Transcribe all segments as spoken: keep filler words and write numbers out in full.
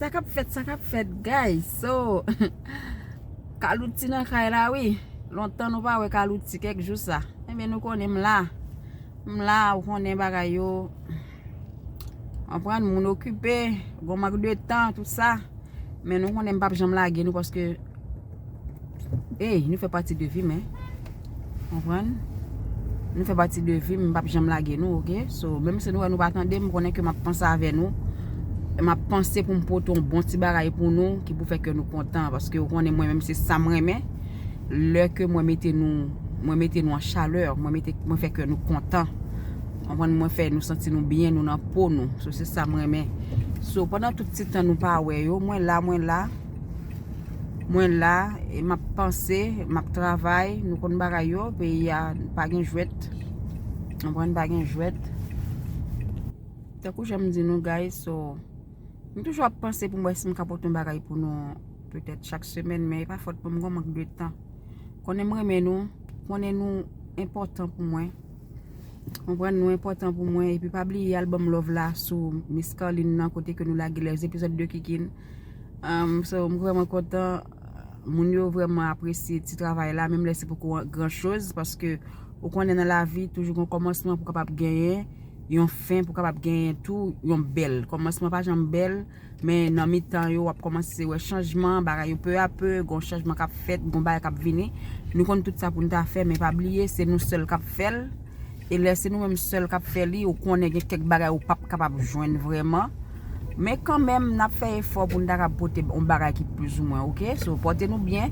Sa k ap fèt, sa k ap fèt, guys. So, Kalouti nan kay la, wi. Lontan nou pa wè Kalouti, kèk jou sa. Enben, nou konnen m la. M la, ou konnen bagay yo. Konprann, moun okipe, gon mank de tan, tout sa. Men nou konnen m p ap janm lage nou paske, ey, nou fè pati de vi m, en. Konprann? Nou fè pati de vi m, m p ap janm lage nou, oke? So, menm si nou wè nou pa tande m, konnen ke m ap panse avè nou. M ap panse pou m pote yon bon ti bagay pou nou, ki pou fè kè nou kontan, paske ou konnen mwen menm se sa m renmen. Lè ke mwen mete nou, mwen mete nou an chalè, mwen mete, mwen fè kè nou kontan. Konprann? Mwen fè nou santi nou byen, nou nan po nou. So, se sa m renmen. So, pandan tout ti tan nou pa wè yo, mwen la, mwen la. Mwen la, e m ap panse, m ap travay, nou konn bagay yo, peyi a pa gen jwèt. Konprann, pa gen jwèt. Tankou jan m di nou, guys, so, m toujou ap panse pou m wè si m ka pote yon bagay pou nou, petèt chak semèn, men e pa fòt mwen, m gon mank de tan. Konnen m renmen nou, konnen nou enpòtan pou mwen. Konprann, nou enpòtan pou mwen. Epi pa bliye al ban m love la sou Miss Carline nan, kote ke nou lage les épisodes de Kikine. Um, so, m vrèman kontan. Moun yo vrèman apresye ti travay la, menm lè se poko gran choz, paske ou konnen nan lavi, toujou gon kòmansman pou kapab genyen yon fen, pou kapab genyen tou yon bèl. Kòmansman pa janm bèl, men nan mitan yo, w ap kòmanse wè chanjman, bagay yo pe a pe, gon chanjman k ap fèt, gon bagay k ap vini. Nou konn tout sa pou n ta fè, men pa bliye, se nou sèl k ap fè l. E lè se nou menm sèl k ap fè li, ou konnen gen kèk bagay ou p ap kapab jwenn vrèman. Men kanmenm, n ap fè efò pou n ta kapab pote yon bagay ki plizoumwen, oke? So, pòte nou byen.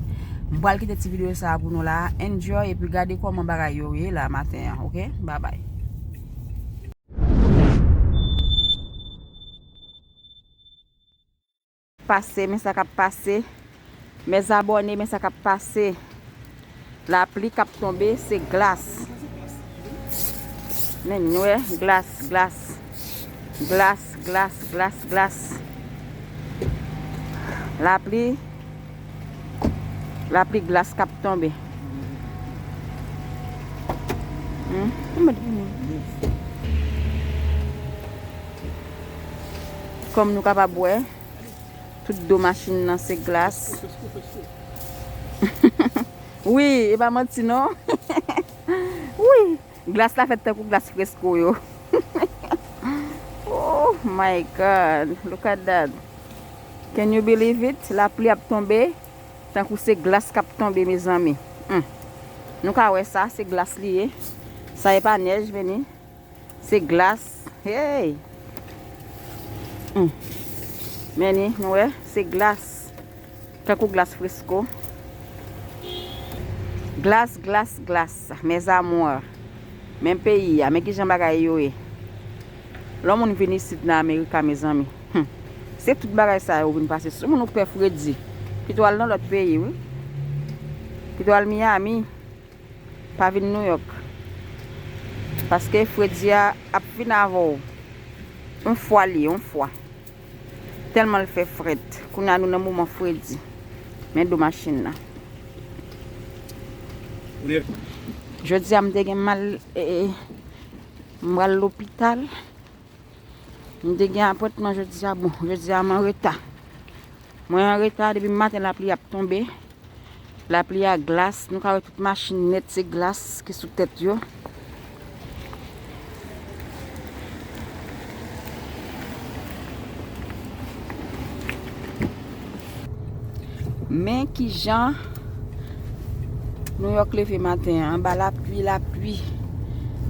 M pral kite ti videyo sa a pou nou la. Enjoy, epi gade kòman bagay yo ye la maten an, oke? Babay. Pase, men sa k ap pase. Mes abonnés, men sa k ap pase. Lapli k ap tonbe, se glas. Men, nou wè, glas, glas. Glas, glas, glas, glas. Lapli, lapli glas k ap tonbe. Hmm? Kòm nou kapab wè, tout do machin nan se glas. Wi, e pa manti non. Wi, glas la fèt tankou glas fresko yo. Oh my God, look at that. Can you believe it? Lapli ap tonbe, tankou se glas k ap tonbe, mezanmi. Hmm. Nou ka wè sa, se glas li ye. Sa e pa nèj, men ni. Se glas. Hey! Hmm. Men ni, nou wè, se glas. Tankou glas fresko. Glas, glas, glas. Mes amours. Men peyi a, men kijan bagay yo ye. Lè yon moun vin isit nan Amerika, mezanmi. Hmm. Se tout bagay sa yo vin pase sou moun ou pè fredi. Pito al nan lòt peyi, wi. Pito al Miami. Pa vin New York. Paske fredi a ap vin avè w. Yon fwa li, yon fwa. Tèlman l fè frèt. Kounye a nou nan moman fredi. Men do machin nan. Jodi a m te gen mal, e, e, m pral lopital. M te gen apwentman jodi a, bon, jodi a m an reta. Mwen an reta depi maten lapli ap tonbe. Lapli a glas, nou ka wè tout machin nèt se glas ki sou tèt yo. Men kijan New York leve maten an, anba lapli, lapli,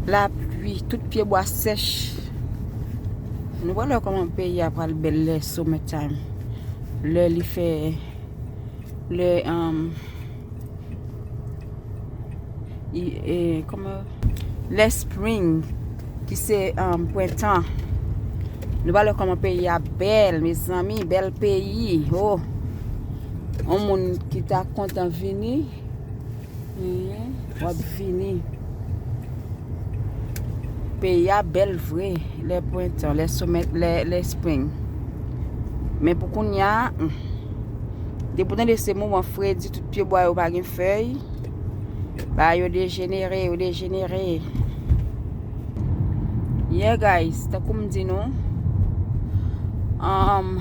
lapli, tout pyebwa sèch. Nou pral wè kòman peyi a pral bèl lè summertime. Lè li fè, lè, um, i, e, kòman, lè spring, ki se, um, prentan. Nou pral wè kòman peyi a bèl, mezanmi, bèl peyi. Oh! Yon moun ki ta kontan vini, mhm, w ap vini. Peyi a bèl vre, lè prentan, lè summer, lè, lè spring. Men pou kounye a, hmm, depi w tande se moman fredi, tout pyebwa yo pa gen fèy. Bagay yo dejenere, yo dejenere. Yeah, guys, tankou m di nou, um,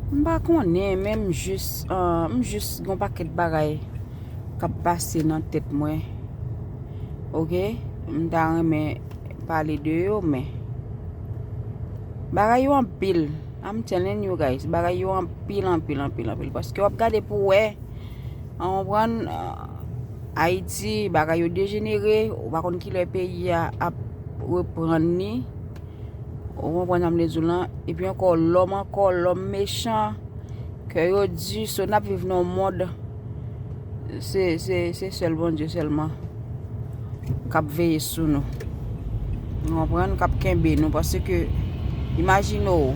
M pa konnen, men m jis, ah, m jis gon pakèt bagay k ap pase nan tèt mwen. Oke? M ta renmen pale de yo, men bagay yo anpil. I'm telling you guys, bagay yo anpil, anpil, anpil, anpil. Paske w ap gade pou wè, an konprann, ah, Ayiti, bagay yo dejenere, ou pa konn kilè peyi a ap reprann li. Ou konprann sa m vle di w lan? Epi ankò, lòm ankò, lòm mechan, kè yo di, so n ap viv nan yon mond, se, se, se sèl Bondye sèlman k ap veye sou nou. Ou konprann? K ap kenbe nou, paske, imajine w,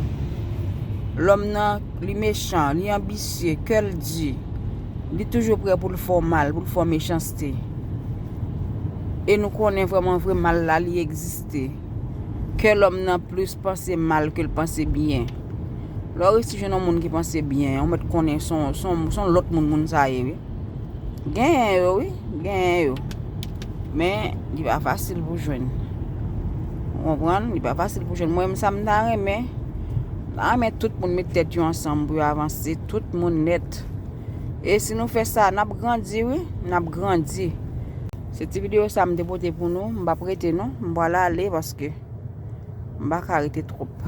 lòm nan, li mechan, li anbisye, kè l di, li toujou prè pou l fè w mal, pou l fè w mechanste. E nou konnen vrèman vre mal la, li egziste. Kè lòm nan plis panse mal ke l panse byen. Lè w resi jwenn yon moun ki panse byen, ou mèt konnen se yon, se yon, se yon lòt moun, moun sa ye, wi. Genyen yo, wi, genyen yo. Men, li pa fasil pou jwenn. Ou konprann? Li pa fasil pou jwenn. Mwen menm sa m ta renmen, m ta renmen tout moun met tèt yo ansanm pou yo avanse, tout moun nèt. E si nou fè sa, n ap grandi, wi, n ap grandi. Se ti videyo sa m te pote pou nou, m p ap rete non, m pral ale paske m pa ka rete twòp.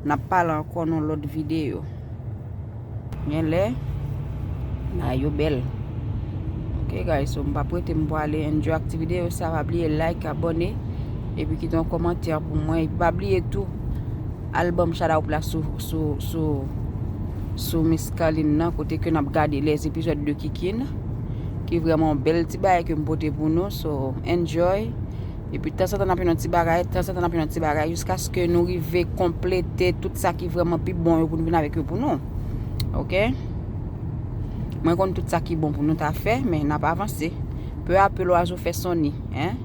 N ap pale ankò nan lòt videyo. Gen lè, bagay yo bèl. Ok, guys, so m p ap rete, m pral ale enjoy ak ti videyo sa, pa bliye like, abòne, epi kite yon kòmantè pou mwen, epi pa bliye tou, al ban m shout out la sou, sou, sou, sou Miss Carline nan, kote ke n ap gade les épisodes de Kikin, ki vrèman yon bèl ti bagay ke m pote pou nou, so enjoy. Epi tanzantan n ap yon ti bagay, tanzantan n ap yon ti bagay, jiskaske nou rive konplete tout sa ki vrèman pi bon yo pou nou vin avèk yo pou nou. Ok? Mwen konn tout sa ki bon pou nou ta fè, men n ap avanse. Peu à peu, lwazo fè son ni, en?